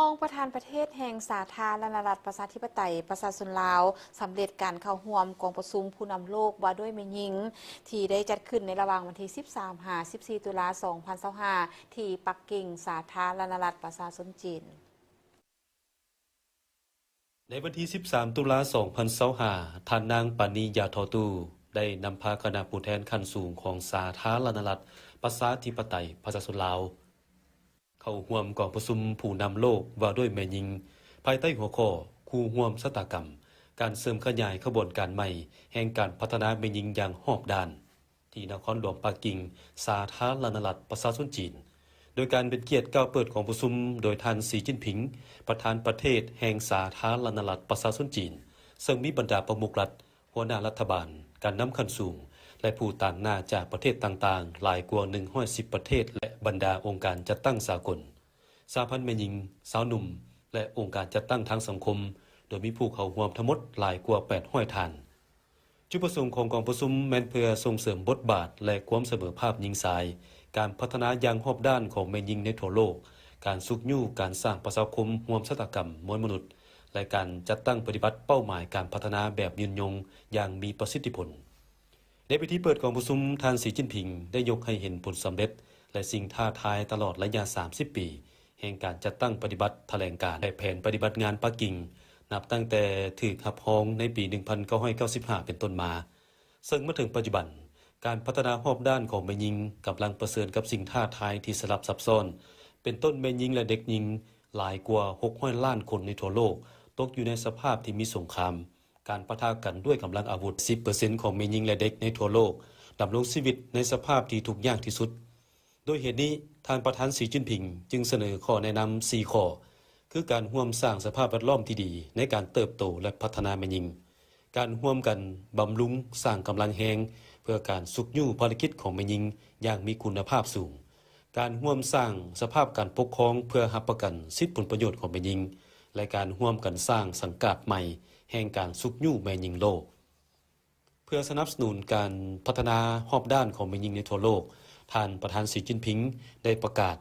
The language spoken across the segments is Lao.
ຮອງປະທານປະເທດແຫ່ງສາທາລະນະລັດ ປະຊາທິປະໄຕ ປະຊາຊົນລາວ ສຳເລັດການເຂົ້າຮ່ວມກອງປະຊຸມຜູ້ນຳໂລກວ່າດ້ວຍແມ່ຍິງ ທີ່ໄດ້ຈັດຂຶ້ນໃນລະຫວ່າງວັນທີສິບສາມ ຫາ ສິບສີ່ ຕຸລາ ສອງພັນຊາວຫ້າ ທີ່ປັກກິ່ງ ສາທາລະນະລັດ ປະຊາຊົນຈີນ. ໃນວັນທີສິບສາມ ຕຸລາ ສອງພັນຊາວຫ້າ ທ່ານນາງ ປານີ ຢາທໍຕູ້ ໄດ້ນຳພາຄະນະຜູ້ແທນຂັ້ນສູງຂອງສາທາລະນະລັດ ປະຊາທິປະໄຕ ປະຊາຊົນລາວ ເຂົ້າຮ່ວມກອງປະຊຸມຜູ້ນຳໂລກວ່າດ້ວຍແມ່ຍິງ ພາຍໃຕ້ຫົວຂໍ້ ຄູ່ຮ່ວມຊະຕາກຳ ການເສີມຂະຫຍາຍຂະບວນການໃໝ່ແຫ່ງການພັດທະນາແມ່ຍິງຢ່າງຮອບດ້ານ ທີ່ນະຄອນຫຼວງປັກກິ່ງ ສາທາລະນະລັດ ປະຊາຊົນຈີນ. ໂດຍການເປັນກຽດກ່າວເປີດກອງປະຊຸມໂດຍທ່ານ ສີ ຈິ້ນຜິງ ປະທານປະເທດແຫ່ງສາທາລະນະລັດ ປະຊາຊົນຈີນ ເຊິ່ງມີບັນດາປະມຸກລັດ, ຫົວໜ້າລັດຖະບານ, ການນຳຂັ້ນສູງ ແລະ ຜູ້ຕາງໜ້າຈາກປະເທດຕ່າງໆ ຫຼາຍກວ່າໜຶ່ງຮ້ອຍສິບປະເທດ ແລະ ບັນດາອົງການຈັດຕັ້ງສາກົນ, ສະຫະພັນແມ່ຍິງ, ຊາວໜຸ່ມ ແລະ ອົງການຈັດຕັ້ງທາງສັງຄົມ, ໂດຍມີຜູ້ເຂົ້າຮ່ວມທັງໝົດຫຼາຍກວ່າແປດຮ້ອຍທ່ານ. ຈຸດປະສົງຂອງກອງປະຊຸມແມ່ນເພື່ອສົ່ງເສີມບົດບາດ ແລະ ຄວາມສະເໝີພາບຍິງຊາຍ, ການພັດທະນາຢ່າງຮອບດ້ານຂອງແມ່ຍິງໃນທົ່ວໂລກ, ການຊຸກຍູ້ການສ້າງປະຊາຄົມຮ່ວມຊະຕາກຳມວນມະນຸດ ແລະ ການຈັດຕັ້ງປະຕິບັດເປົ້າໝາຍການພັດທະນາແບບຍືນຍົງຢ່າງມີປະສິດທິຜົນ. ໃນພິທີເປີດກອງປະຊຸມ, ທ່ານ ສີ ຈິ້ນຜິງ ໄດ້ຍົກໃຫ້ເຫັນຜົນສຳເລັດ ແລະ ສິ່ງທ້າທາຍຕະຫຼອດໄລຍະສາມສິບປີ ແຫ່ງການຈັດຕັ້ງປະຕິບັດຖະແຫຼງການ ແລະ ແຜນປະຕິບັດງານປັກກິ່ງ ນັບຕັ້ງແຕ່ຖືກຮັບຮອງໃນປີໜຶ່ງພັນເກົ້າຮ້ອຍເກົ້າສິບຫ້າເປັນຕົ້ນມາ, ເຊິ່ງມາເຖິງປັດຈຸບັນ, ການພັດທະນາຮອບດ້ານຂອງແມ່ຍິງກຳລັງປະເຊີນກັບສິ່ງທ້າທາຍທີ່ສະຫຼັບຊັບຊ້ອນ, ເປັນຕົ້ນແມ່ຍິງ ແລະ ເດັກຍິງຫຼາຍກວ່າຫົກຮ້ອຍລ້ານຄົນໃນທົ່ວໂລກ ຕົກຢູ່ໃນສະພາບທີ່ມີສົງຄາມ, ການປະທະກັນດ້ວຍກຳລັງອາວຸດ, ສິບເປີເຊັນຂອງແມ່ຍິງ ແລະ ເດັກໃນທົ່ວໂລກດຳລົງຊີວິດໃນສະພາບທີ່ທຸກຍາກທີ່ສຸດ. ດ້ວຍເຫດນີ້, ທ່ານປະທານ ສີ ຈິ້ນຜິງ ຈຶ່ງສະເໜີຂໍ້ແນະນຳສີ່ຂໍ້, ຄືການຮ່ວມສ້າງສະພາບແວດລ້ອມທີ່ດີໃນການເຕີບໂຕ ແລະ ພັດທະນາແມ່ຍິງ, ການຮ່ວມກັນບຳລຸງສ້າງກຳລັງແຮງເພື່ອການຊຸກຍູ້ພາລະກິດຂອງແມ່ຍິງຢ່າງມີຄຸນນະພາບສູງ, ການຮ່ວມສ້າງສະພາບການປົກຄອງເພື່ອຮັບປະກັນສິດຜົນປະໂຫຍດຂອງແມ່ຍິງ ແລະ ການຮ່ວມກັນສ້າງສັງກາດໃໝ່ແຫ່ງການຊຸກຍູ້ແມ່ຍິງໂລກ. ເພື່ອສະໜັບສະໜູນການພັດທະນາຮອບດ້ານຂອງແມ່ຍິງໃນທົ່ວໂລກ, ທ່ານປະທານ ສີ ຈິ້ນຜິງ ໄດ້ປະກາດ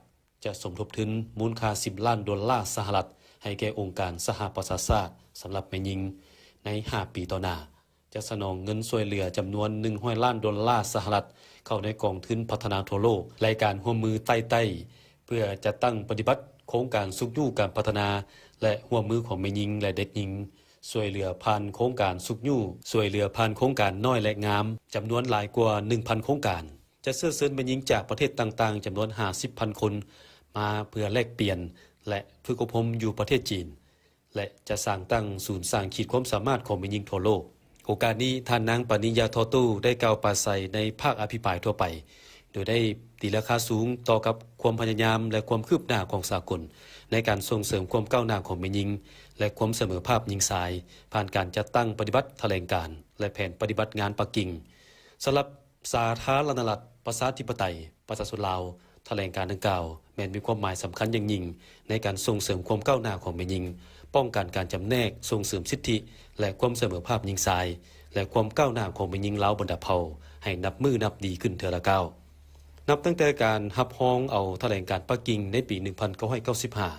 ຈະສົມທົບທຶນມູນຄ່າສິບລ້ານໂດນລາສະຫະລັດ ໃຫ້ແກ່ອົງການສະຫະປະຊາຊາດສຳລັບແມ່ຍິງໃນຫ້າປີຕໍ່ໜ້າ, ຈະສະໜອງເງິນຊ່ວຍເຫຼືອຈຳນວນໜຶ່ງຮ້ອຍລ້ານໂດນລາສະຫະລັດເຂົ້າໃນກອງທຶນພັດທະນາທົ່ວໂລກ ແລະ ການຮ່ວມມືໃຕ້ໃຕ້ ເພື່ອຈັດຕັ້ງປະຕິບັດໂຄງການຊຸກຍູ້ການພັດທະນາ ແລະ ຮ່ວມມືຂອງແມ່ຍິງ ແລະ ເດັກຍິງ ຊ່ວຍເຫຼືອຜ່ານໂຄງການຊຸກຍູ້, ຊ່ວຍເຫຼືອຜ່ານໂຄງການນ້ອຍ ແລະ ງາມ ຈຳນວນຫຼາຍກວ່າໜຶ່ງພັນໂຄງການ, ຈະເຊື້ອເຊີນແມ່ຍິງຈາກປະເທດຕ່າງໆ ຈຳນວນຫ້າສິບພັນຄົນ ມາເພື່ອແລກປ່ຽນ ແລະ ຝຶກອົບຮົມຢູ່ປະເທດຈີນ ແລະ ຈະສ້າງຕັ້ງສູນສ້າງຂີດຄວາມສາມາດຂອງແມ່ຍິງທົ່ວໂລກ. ໂອກາດນີ້, ທ່ານນາງ ປານີ ຢາທໍຕູ້ ໄດ້ກ່າວປາໄສໃນພາກອະພິປາຍທົ່ວໄປ, ໂດຍໄດ້ຕີລາຄາສູງຕໍ່ກັບຄວາມພະຍາຍາມ ແລະ ຄວາມຄືບໜ້າຂອງສາກົນໃນການສົ່ງເສີມຄວາມກ້າວໜ້າຂອງແມ່ຍິງ ແລະ ຄວາມສະເໝີພາບຍິງຊາຍ ຜ່ານການຈັດຕັ້ງປະຕິບັດຖະແຫຼງການ ແລະ ແຜນປະຕິບັດງານປັກກິ່ງ. ສຳລັບສາທາລະນະລັດ ປະຊາທິປະໄຕ ປະຊາຊົນລາວ, ຖະແຫຼງການດັ່ງກ່າວແມ່ນມີຄວາມໝາຍສຳຄັນຢ່າງຍິ່ງໃນການສົ່ງເສີມຄວາມກ້າວໜ້າຂອງແມ່ຍິງ, ປ້ອງກັນການຈຳແນກ, ສົ່ງເສີມສິດທິ ແລະ ຄວາມສະເໝີພາບຍິງຊາຍ ແລະ ຄວາມກ້າວໜ້າຂອງແມ່ຍິງລາວບັນດາເຜົ່າໃຫ້ນັບມື້ນັບດີຂຶ້ນເທື່ອລະກ້າວ. ນັບຕັ້ງແຕ່ການຮັບຮອງເອົາຖະແຫຼງການປັກກິ່ງໃນປີໜຶ່ງພັນເກົ້າຮ້ອຍເກົ້າສິບຫ້າ,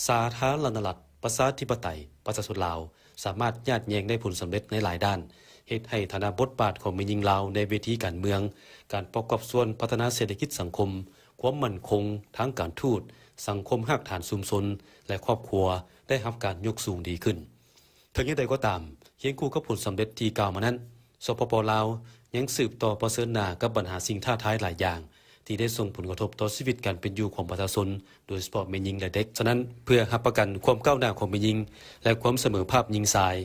ສາທາລະນະລັດ ປະຊາທິປະໄຕ ປະຊາຊົນລາວ ສາມາດຍາດແຍ່ງໄດ້ຜົນສຳເລັດໃນຫຼາຍດ້ານ, ເຮັດໃຫ້ຖານະບົດບາດຂອງແມ່ຍິງລາວໃນເວທີການເມືອງ, ການປະກອບສ່ວນພັດທະນາເສດຖະກິດສັງຄົມ, ຄວາມໝັ້ນຄົງທາງການທູດ, ສັງຄົມຮາກຖານຊຸມຊົນ ແລະ ຄອບຄົວ ໄດ້ຮັບການຍົກສູງດີຂຶ້ນ. ເຖິງຢ່າງໃດກໍຕາມ, ຄຽງຄູ່ກັບຜົນສຳເລັດທີ່ກ່າວມານັ້ນ, ສປປ ລາວ ຍັງສືບຕໍ່ປະເຊີນໜ້າກັບບັນຫາສິ່ງທ້າທາຍຫຼາຍຢ່າງ ທີ່ໄດ້ສົ່ງຜົນກະທົບຕໍ່ຊີວິດການເປັນຢູ່ຂອງປະຊາຊົນ, ໂດຍສະເພາະແມ່ຍິງ ແລະ ເດັກ. ສະນັ້ນ, ເພື່ອຮັບປະກັນຄວາມກ້າວໜ້າຂອງແມ່ຍິງ ແລະ ຄວາມສະເໝີພາບຍິງຊາຍ,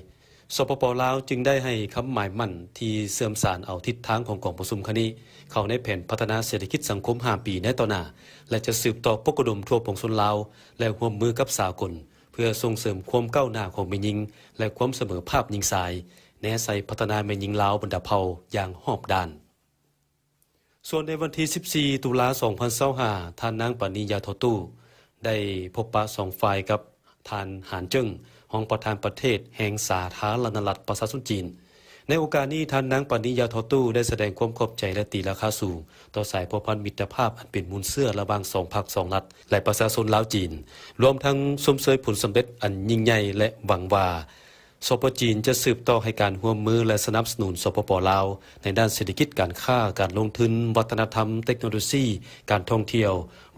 ສປປ ລາວ ຈຶ່ງໄດ້ໃຫ້ຄຳໝາຍໝັ້ນທີ່ເຊື່ອມສານເອົາທິດທາງຂອງກອງປະຊຸມຄັ້ງນີ້ ເຂົ້າໃນແຜນພັດທະນາເສດຖະກິດສັງຄົມຫ້າປີໃນຕໍ່ໜ້າ ແລະ ຈະສືບຕໍ່ປົກກະດົມທົ່ວປວງຊົນລາວ ແລະ ຮ່ວມມືກັບສາກົນ ເພື່ອສົ່ງເສີມຄວາມກ້າວໜ້າຂອງແມ່ຍິງ ແລະ ຄວາມສະເໝີພາບຍິງຊາຍ, ແນໃສ່ພັດທະນາແມ່ຍິງລາວບັນດາເຜົ່າຢ່າງຮອບດ້ານ. ສ່ວນໃນວັນທີສິບສີ່ ຕຸລາ ສອງພັນຊາວຫ້າ, ທ່ານນາງ ປານີ ຢາທໍຕູ້ ໄດ້ພົບປະສອງຝ່າຍກັບທ່ານ ຫານ ເຈິງ ຮອງປະທານປະເທດແຫ່ງສາທາລະນະລັດປະຊາຊົນຈີນ, ໃນໂອກາດນີ້, ທ່ານນາງ ປານິ ຢາທໍ່ຕູ້ ໄດ້ສະແດງຄວາມຂອບໃຈ ແລະ ຕີລາຄາສູງຕໍ່ສາຍພົວພັນມິດຕະພາບອັນເປັນມູນເຊື້ອລະຫວ່າງສອງພັກສອງລັດ ແລະ ປະຊາຊົນລາວ-ຈີນ, ລວມທັງຊົມເຊີຍຜົນສຳເລັດອັນຍິ່ງໃຫຍ່ ແລະ ຫວັງວ່າ ສປ ຈີນ ຈະສືບຕໍ່ໃຫ້ການຮ່ວມມື ແລະ ສະໜັບສະໜູນ ສປປ ລາວ ໃນດ້ານເສດຖະກິດ, ການຄ້າ, ການລົງທຶນ, ວັດທະນະທຳ, ເຕັກໂນໂລຊີ, ການທ່ອງທ່ຽວ,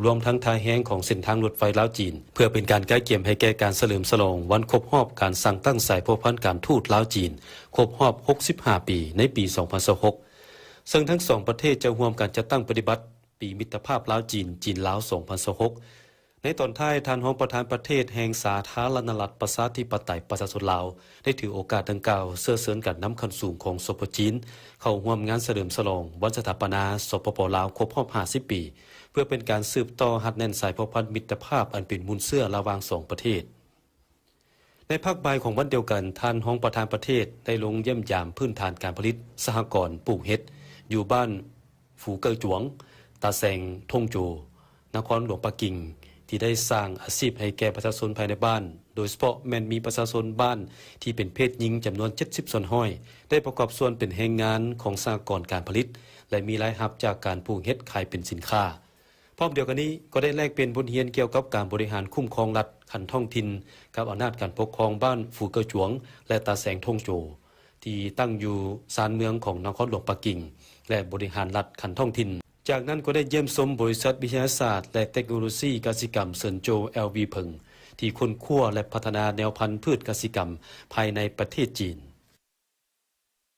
ລວມທັງທ່າແຮງຂອງເສັ້ນທາງລົດໄຟລາວ-ຈີນ ເພື່ອເປັນການກະກຽມໃຫ້ແກ່ການສະເຫຼີມສະຫຼອງວັນຄົບຮອບການສ້າງຕັ້ງສາຍພົວພັນການທູດລາວ-ຈີນ ຄົບຮອບຫົກສິບຫ້າປີ ໃນປີສອງພັນຊາວຫົກ ເຊິ່ງທັງສອງປະເທດຈະຮ່ວມກັນຈັດຕັ້ງປະຕິບັດປີມິດຕະພາບລາວ-ຈີນ, ຈີນ-ລາວ ສອງພັນຊາວຫົກ. ໃນຕອນທ້າຍ, ທ່ານຮອງປະທານປະເທດແຫ່ງສາທາລະນະລັດ ປະຊາທິປະໄຕ ປະຊາຊົນລາວ ໄດ້ຖືໂອກາດດັ່ງກ່າວເຊື້ອເຊີນການນຳຂັ້ນສູງຂອງ ສປ ຈີນ ເຂົ້າຮ່ວມງານສະເຫຼີມສະຫຼອງວັນສະຖາປະນາ ສປປ ລາວ ຄົບຮອບຫ້າສິບປີ ເພື່ອເປັນການສືບຕໍ່ຮັດແໜ້ນສາຍພົວພັນມິດຕະພາບອັນເປັນມູນເຊື້ອລະຫວ່າງສອງປະເທດ. ໃນພາກບ່າຍຂອງວັນດຽວກັນ, ທ່ານຮອງປະທານປະເທດໄດ້ລົງຢ້ຽມຢາມພື້ນຖານການຜະລິດສະຫະກອນປູກເຫັດ ຢູ່ບ້ານ ຟູເກີ້ຈວງ, ຕາແສງທົ່ງໂຈ, ນະຄອນຫຼວງປັກກິ່ງ ທີ່ໄດ້ສ້າງອາຊີບໃຫ້ແກ່ປະຊາຊົນພາຍໃນບ້ານ, ໂດຍສະເພາະແມ່ນມີປະຊາຊົນບ້ານທີ່ເປັນເພດຍິງຈຳນວນເຈັດສິບສ່ວນຮ້ອຍ ໄດ້ປະກອບສ່ວນເປັນແຮງງານຂອງສະຫະກອນການຜະລິດ ແລະ ມີລາຍຮັບຈາກການປູກເຫັດຂາຍເປັນສິນຄ້າ. ພ້ອມດຽວກັນນີ້, ກໍໄດ້ແລກປ່ຽນບົດຮຽນກ່ຽວກັບການບໍລິຫານຄຸ້ມຄອງລັດຂັ້ນທ້ອງຖິ່ນ ກັບອຳນາດການປົກຄອງບ້ານຟູເກີ້ຈວງ ແລະ ຕາແສງທົ່ງໂຈ ທີ່ຕັ້ງຢູ່ຊານເມືອງຂອງນະຄອນຫຼວງປັກກິ່ງ ແລະ ບໍລິຫານລັດຂັ້ນທ້ອງຖິ່ນ. ຈາກນັ້ນກໍໄດ້ຢ້ຽມຊົມບໍລິສັດວິທະຍາສາດ ແລະ ເຕັກໂນໂລຊີກະສິກຳເຊິນໂຈ ແອລວີ ເຜິງ ທີ່ຄົ້ນຄວ້າ ແລະ ພັດທະນາແນວພັນພືດກະສິກຳພາຍໃນປະເທດຈີນ.